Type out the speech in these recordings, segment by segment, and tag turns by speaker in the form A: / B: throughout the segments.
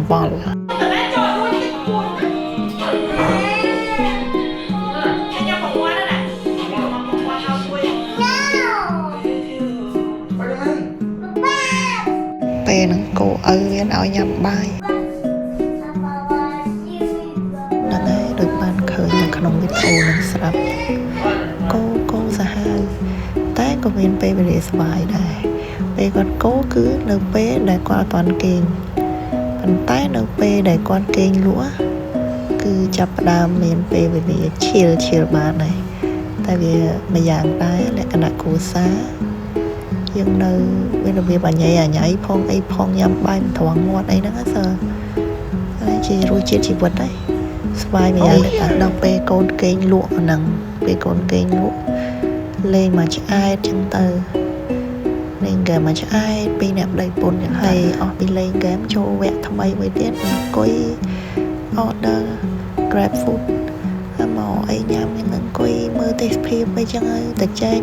A: ង្វល់ ពេលហ្នឹងគោឪវាឲ្យញ៉ាំបាយហ្នឹងហើយដូចបានឃើញនៅក្នុងវីដេអូហ្នឹងស្រាប់គោគោសាហាវតែក៏មានពេលវេលាស្បាយដែរពេលគាត់គោគឺនៅពេលដែលគាត់អត់ទាន់គេងប៉ុន្តែនៅពេលដែលគាត់គេងលក់គឺចាប់ផ្ដើមមានពេលវេលាchill chill បានហើយតែវាមួយយ៉ាងដែរលក្ខណៈគ្រួសារ យើងនៅមានរបៀបអញអញៃផងអីផងញ៉ាំបាយមិនត្រង់មាត់អីហ្នឹងសើហើយជារសជាតិជីវិតហើយស្បាយមួយយ៉ាងដែរតាដល់ពេលកូនគេងលក់ហ្នឹងពេលកូនគេងលក់លេងមកឆ្អែតចឹងទៅលេងហ្គេមមកឆ្អែតពីរអ្នកប្តីប្រពន្ធចឹងហើយអស់ពីលេងហ្គេមចូលវគ្គថ្មីមួយទៀតអង្គុយ order Grab food ហើយមកអីញ៉ាំហ្នឹងអង្គុយមើលទេសភាពអីចឹងហើយតែចែក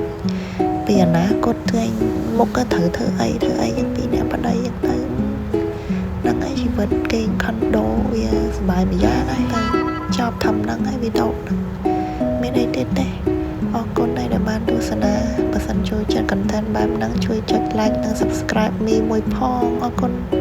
A: ពីអនាគតថ្ងៃមុខក៏ត្រូវធ្វើអីធ្វើអីយ៉ាងពីអ្នកប្តីយ៉ាងទៅហ្នឹងហើយជីវិតគេងខុនដូវាសប្បាយមួយយ៉ាងហើយទៅចប់ធ្វើហ្នឹងហើយវីដេអូហ្នឹងមានអីទៀតទេអរគុណដែលបានទស្សនាបើសិនចូលចិត្ត content បែបហ្នឹងជួយចុច like និង subscribe មីមួយផងអរគុណ។